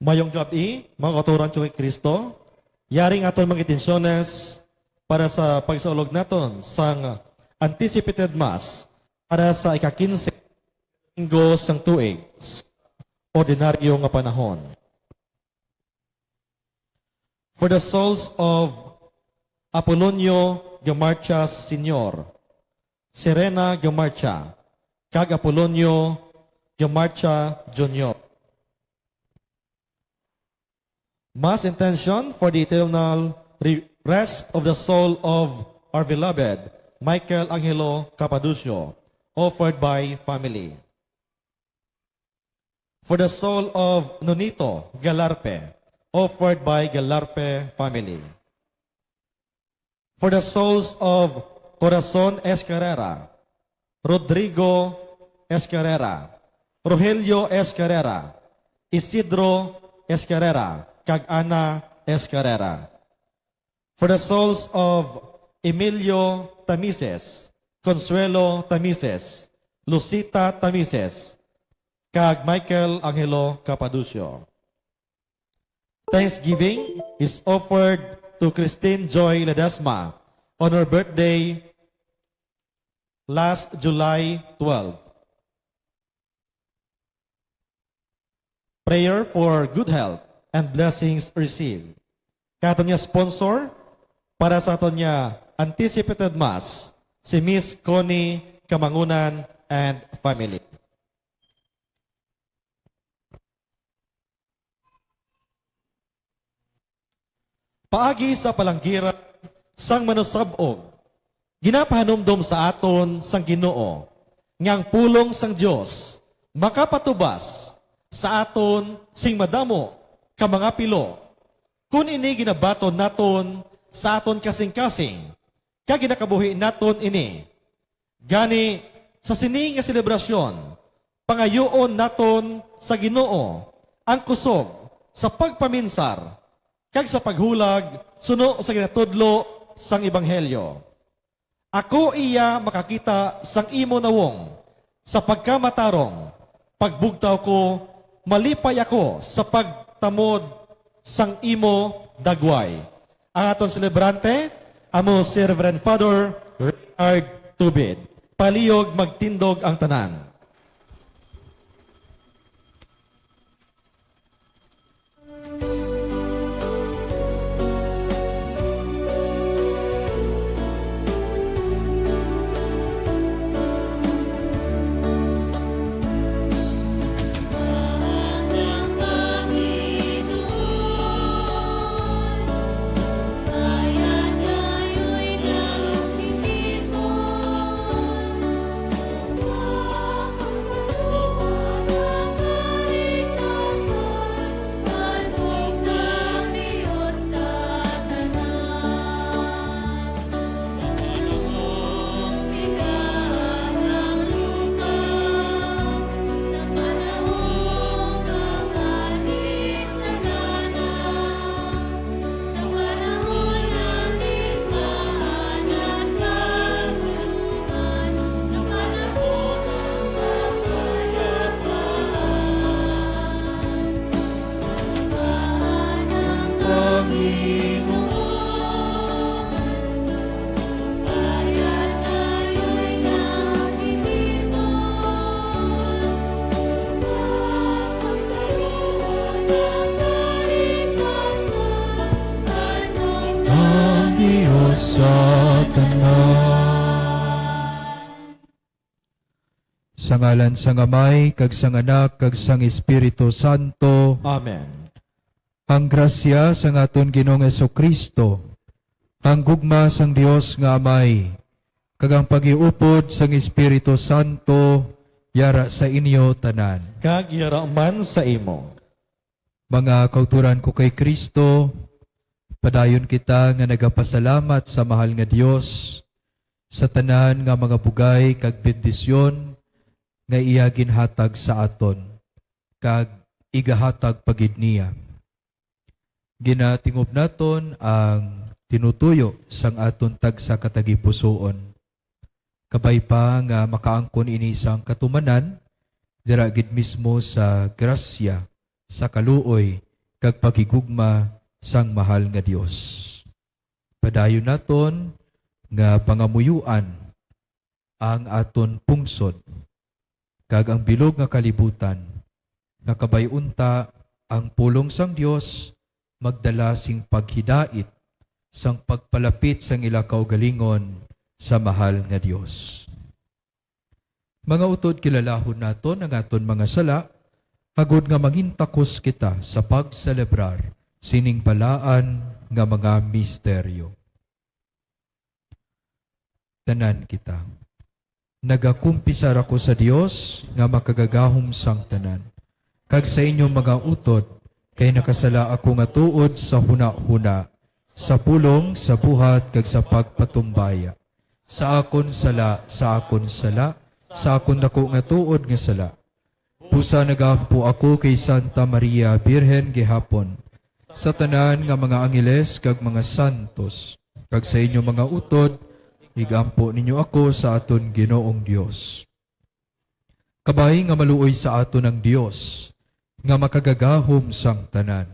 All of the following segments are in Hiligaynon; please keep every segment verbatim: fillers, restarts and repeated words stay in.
Mayong gab-i, mga kauturan ko kay Kristo. Yari ang aton mga intensyones para sa pagsaulog naton sang anticipated Mass para sa ika-kinse Domingo sang tuig sa ordinaryo nga panahon. For the souls of Apolonio Gamarcha Senior, Serena Gamarcha, kag Apolonio Gamarcha Junior. Mass intention for the eternal re-, rest of the soul of our beloved Michael Angelo Capaducio, offered by family. For the soul of Nonito Galarpe, offered by Galarpe family. For the souls of Corazon S. Carrera, Rodrigo S. Carrera, Rogelio S. Carrera, Isidro S. Carrera, kag Ana S. Carrera. For the souls of Emilio Tamises, Consuelo Tamises, Lucita Tamises, kag Michael Angelo Capaducio. Thanksgiving is offered to Christine Joy Ledesma on her birthday last July twelve. Prayer for good health and blessings received. Kay aton nga sponsor para sa aton nga anticipated Mass, si Miss Connie Kamangunan and family. Paagi sa palanggiran sang manusab-og, ginapahanumdom sa aton sang Ginoo nga ang pulong sang Dios makapatubas sa aton sing madamo ka mga pilo, kon ini ginabaton naton sa aton kasing-kasing kag ginakabuhi naton ini. Gani, sa sini nga selebrasyon, pangayuon naton sa Ginoo ang kusog sa pagpaminsar kag sa paghulag suno sa ginatudlo sang ebanghelyo. Ako iya makakita sang imo nawong sa pagkamatarong, pagbugtaw ko, malipay ako sa pagtamod sang imo dagway. Ang aton selebrante amo si Reverend Father Richard Tubid. Palihog magtindog ang tanan. Sa panahon ng digmaan at kaguluhan, sa panahon ng kapayapaan, sa simbahan ng Panginoon, kaya tayo'y nagtitipon. Ang Dios sa tanan. Sa ngalan sang Amay, kag sang Anak, kag sang Espiritu Santo. Amen. Ang grasya sang aton Ginoong Jesu-Cristo, ang gugma sang Dios nga Amay, kag ang paghiupod sang Espiritu Santo yara sa inyo tanan. Kag yara man sa imo. Mga kauturan ko kay Cristo, padayon kita nga nagapasalamat sa mahal nga Dios sa tanan nga mga bugay kag bendisyon nga iya ginhatag sa aton, kag igahatag pa gid niya. Ginatingob naton ang tinutuyo sang aton tagsa ka tagipusoon. Kabay pa nga makaangkon ini sang katumanan, dira gid mismo sa grasya, sa kaluoy, kag paghigugma sang mahal nga Dios. Padayon naton nga pangamuyuan ang aton pungsod, kag ang bilog nga kalibutan, nga kabay-on ta ang pulong sang Dios magdala sing paghidait sang pagpalapit sang ila kaugalingon sa mahal nga Dios. Mga utod, kilalahon naton ang aton mga sala, agod nga mangintakos kita sa pagselebrar sining balaan nga mga misteryo. Tanan kita. Nagakumpisar ako sa Dios nga makagagahom sang tanan, kag sa inyo mga utod, kay nakasala ako nga tuod sa hunahuna, sa pulong, sa buhat, kag sa pagpatumbaya. Sa akon sala, sa akon sala, sa akon daku nga tuod nga sala. Busa nagaampo ako kay Santa Maria, Birhen gihapon, sa tanan nga mga angeles kag mga santos, kag sa inyo mga utod, igampo ninyo ako sa aton Ginoong Dios. Kabay nga maluoy sa aton ang Dios, nga makagagahom sang tanan,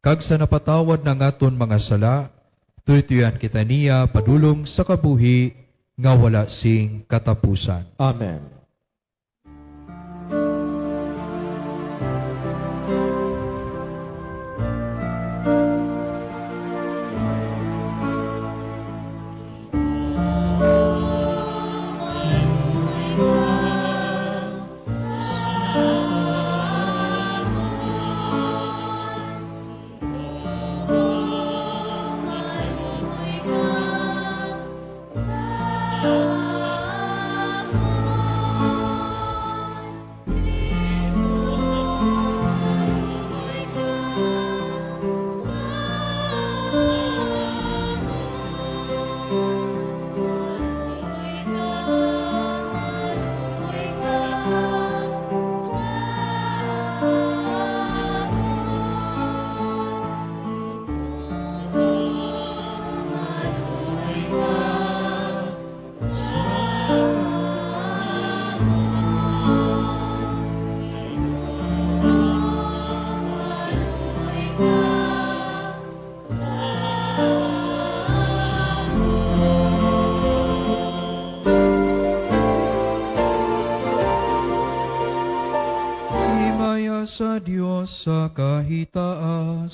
kag sa napatawad na nga aton mga sala, tuytuyan kita niya padulong sa kabuhi nga wala sing katapusan. Amen. Himaya sa Dios sa kahitaasan.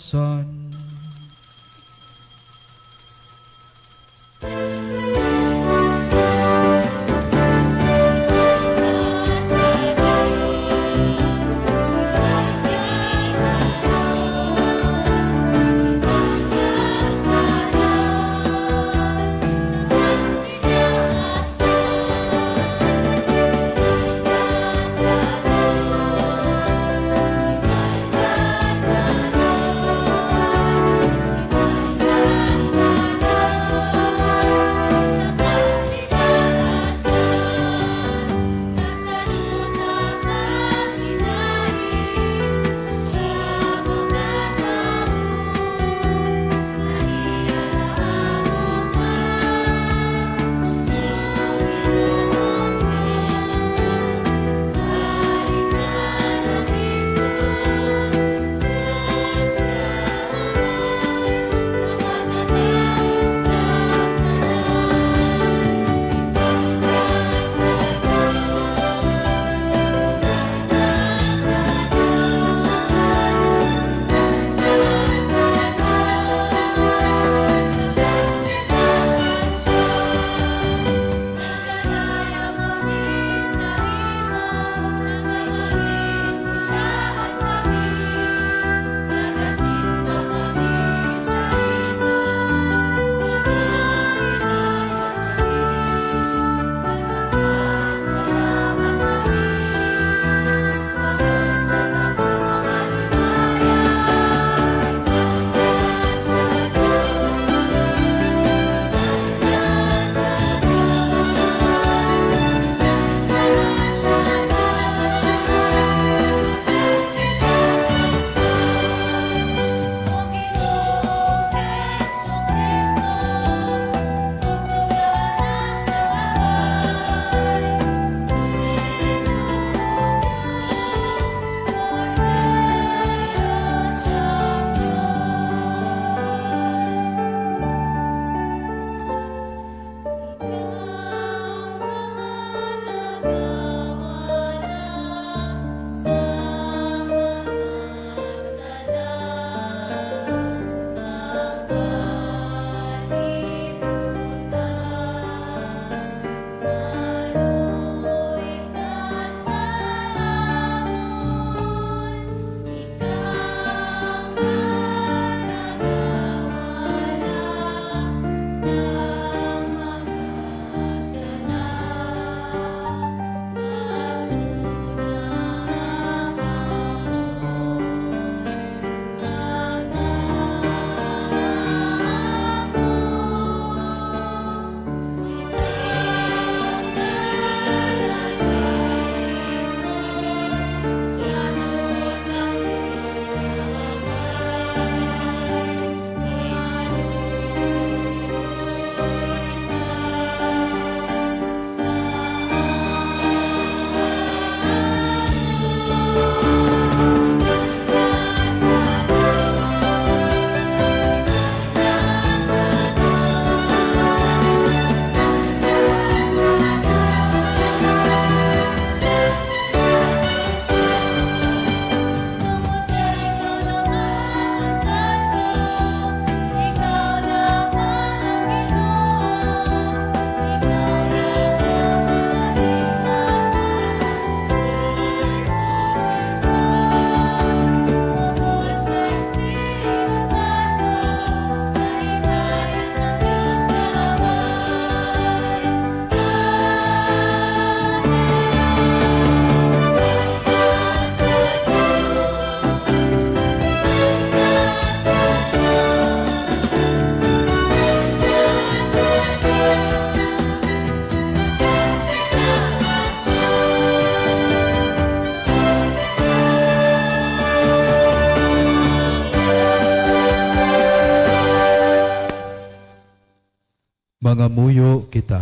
Mangamuyo kita.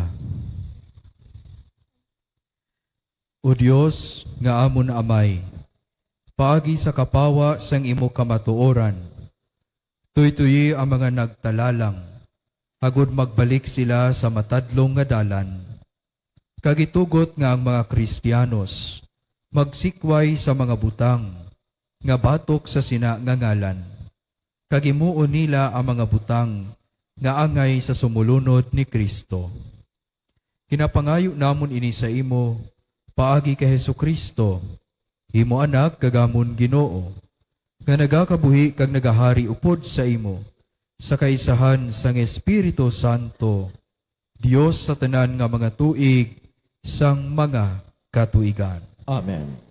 O Dios nga amon Amay, paagi sa kapawa sang imo kamatuoran, tuytoyi ang mga nagtalalang, agod magbalik sila sa matadlong nga dalan. Kag itugot nga ang mga Kristiyanos magsikway sa mga butang nga batok sa sina nga ngalan, kag himuon nila ang mga butang nga angay sa sumulunod ni Cristo. Ginapangayo namon ini sa imo paagi kay Jesu-Cristo, imo Anak kag amon Ginoo, nga nagakabuhi kag nagahari upod sa imo, sa kaisahan sang Espiritu Santo, Dios sa tanan nga mga tuig sang mga katuigan. Amen.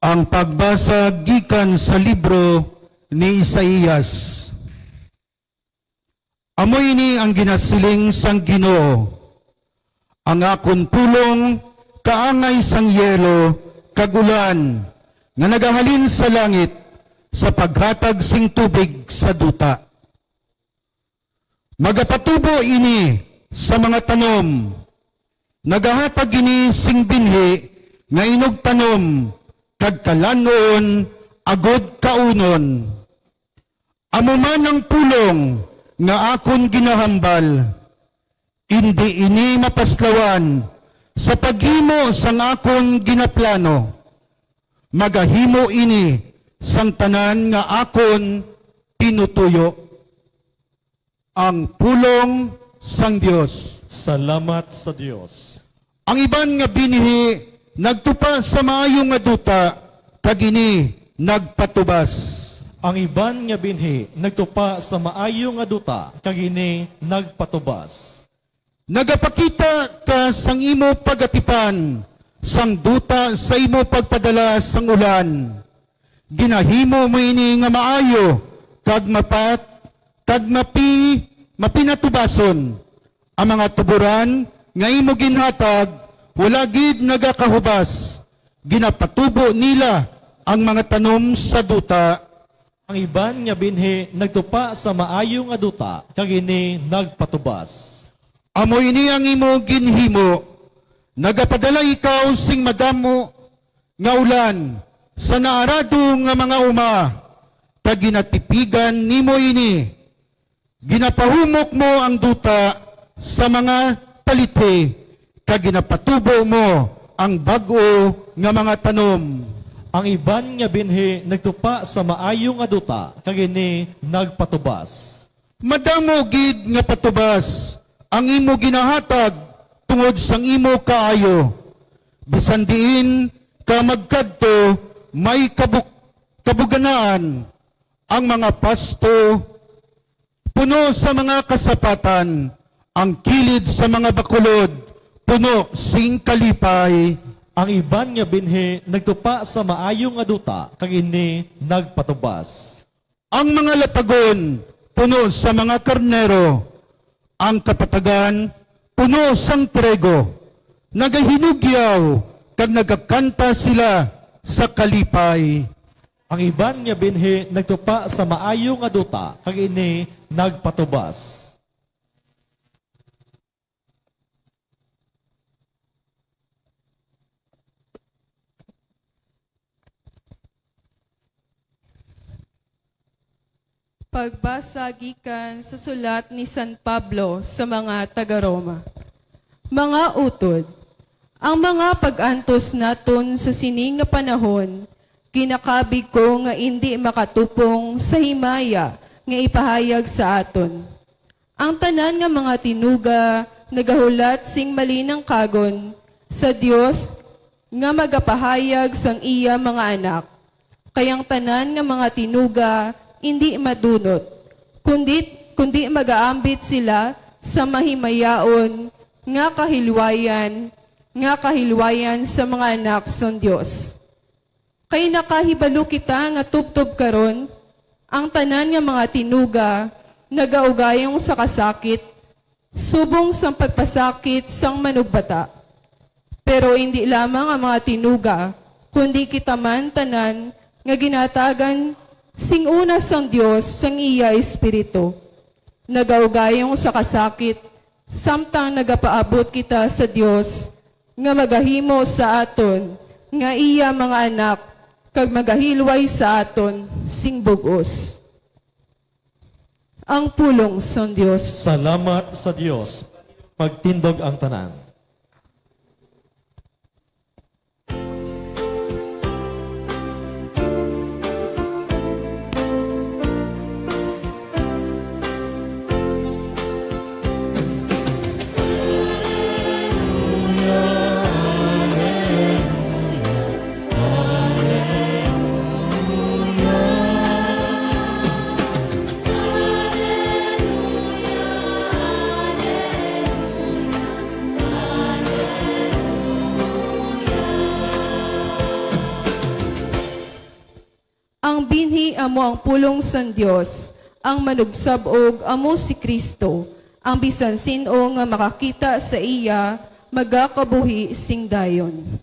Ang pagbasa gikan sa libro ni Isaias. Amo ini ang ginasiling sang Ginoo: Ang akon pulong kaangay sang yelo kag ulan nga nagahalin sa langit, sa paghatag sing tubig sa duta. Magapatubo ini sa mga tanom. Nagahatag ini sing binhi nga inugtanom kag kalan-on agud kaunon. Amo man ang pulong nga akon ginahambal, indi ini mapaslawan sa paghimo sang akon ginaplano. Magahimo ini sang tanan nga akon pinutuyo. Ang pulong sang Dios. Salamat sa Dios. Ang iban nga binhi nagtupa sa maayo nga duta, kag ini nagpatubas. Ang iban nga binhi nagtupa sa maayo nga duta, kag ini nagpatubas. Nagapakita ka sang imo pagatipan, sang duta sa imo pagpadala sang ulan. Ginahimo mo ini nga maayo kag mapat-, kag mapi-, mapinatubason. Ang mga tuboran nga imo ginhatag wala gid nagakahubas. Ginapatubo nila ang mga tanom sa duta. Ang iban nga binhi nagtupa sa maayo nga duta, kag ini nagpatubas. Amo ini ang imo ginhimo. Nagapadala ikaw sing madamo nga ulan sa naarado nga mga uma, kag ginatipigan nimo ini. Ginapahumok mo ang duta sa mga talithi, kag ginapatubo mo ang bag-o nga mga tanom. Ang iban nga binhi nagtupa sa maayo nga duta, kag ini nagpatubas. Madamo gid nga patubas ang imo ginahatag tungod sang imo kaayo. Bisan diin ka magkadto, may kabuk-, kabuganaan. Ang mga pasto puno sa mga kasapatan, ang kilid sa mga bakulod puno sing kalipay. Ang iban nga binhi nagtupa sa maayo nga duta, kag ini nagpatubas. Ang mga latagon puno sa mga karnero, ang kapatagan puno sang trigo, nagahinugyaw kag nagakanta sila sa kalipay. Ang iban nga binhi nagtupa sa maayo nga duta, kag ini nagpatubas. Pagbasa gikan sa sulat ni San Pablo sa mga taga-Roma. Mga utod, ang mga pag-antos naton sa sini nga panahon, ginakabig ko nga indi makatupong sa himaya nga ipahayag sa aton. Ang tanan nga mga tinuga nagahulat sing malinangkagon sa Dios nga magapahayag sang iya mga anak. Kay ang tanan nga mga tinuga indi madunot, kundi, kundi magaambit sila sa mahimayaon nga kahilwayan, nga kahilwayan sa mga anak sang Dios. Kay nakahibalo kita nga tubtob karon, ang tanan nga mga tinuga nagaugayong sa kasakit, subong sang pagpasakit sang manugbata. Pero indi lamang ang mga tinuga, kundi kita man tanan nga ginatagan sing una sang Dios sang iya Espiritu, nagaugayong sa kasakit, samtang nagapaabot kita sa Dios nga magahimo sa aton nga iya mga anak kag magahilway sa aton sing bug-os. Ang pulong sang Dios. Salamat sa Dios. Magtindog ang tanan. Ang binhi amo ang pulong sang Dios, ang manugsab-og amo si Cristo, ang bisan sin-o nga makakita sa iya magakabuhi sing dayon.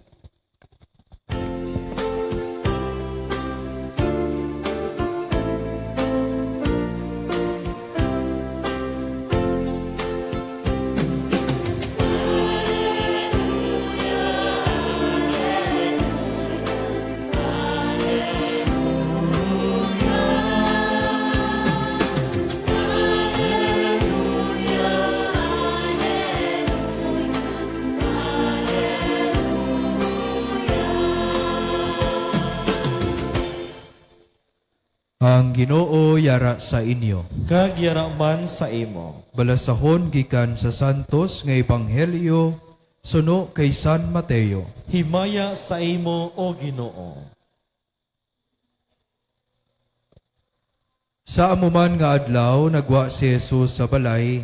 Ang Ginoo yara sa inyo. Kag yara man sa imo. Balasahon gikan sa santos nga ebanghelyo suno kay San Mateo. Himaya sa imo, O Ginoo. Sa amo man nga adlaw, nagwa si Jesus sa balay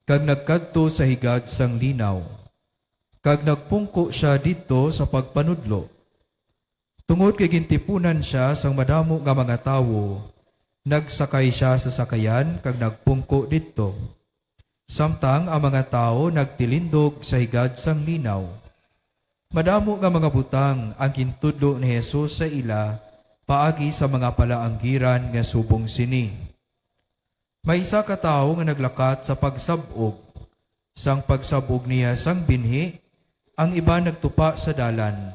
kag nagkadto sa higad sang linaw, kag nagpungko sia didto sa pagpanudlo. Tungod kay gintipunan sia sang madamo nga mga tawo, nagsakay sia sa sakayan kag nagpungko didto, samtang ang mga tawo nagtilindog sa higad sang linaw. Madamo nga mga butang ang gintudlo ni Jesus sa ila paagi sa mga palaanggiran nga subong sini. May isa ka tawo nga naglakat sa pagsab-og. Sang pagsab-og niya sang binhi, ang iban nagtupa sa dalan,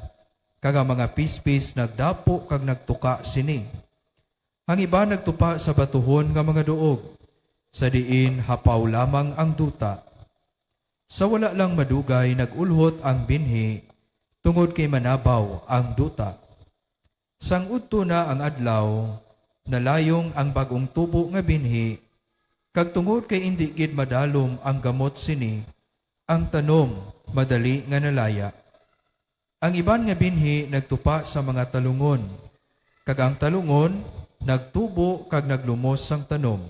kag ang mga pispis nagdapo kag nagtuka sini. Ang iban nagtupa sa batuhon nga mga duog, sa diin hapaw lamang ang duta. Sa wala lang madugay nag-ulhot ang binhi, tungod kay manabaw ang duta. Sang udto na ang adlaw, nalayong ang bag-ong tubo nga binhi, kag tungod kay indi gid madalom ang gamot sini, ang tanom madali nga nalaya. Ang iban nga binhi nagtupa sa mga talungon, kag ang talungon nagtubo kag naglumos sang tanom.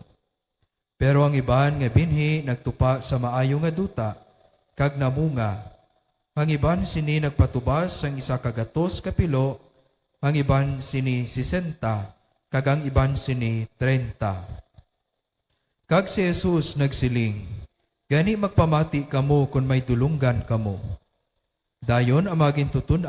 Pero ang iban nga binhi nagtupa sa maayo nga duta, kag namunga. Ang iban sini nagpatubas sang isa ka gatos ka pilo, ang iban sini sesenta, kag ang iban sini treinta. Kag si Jesus nagsiling, "Gani magpamati kamo kon may dulonggan kamo." Dayon ang mga gintuton-an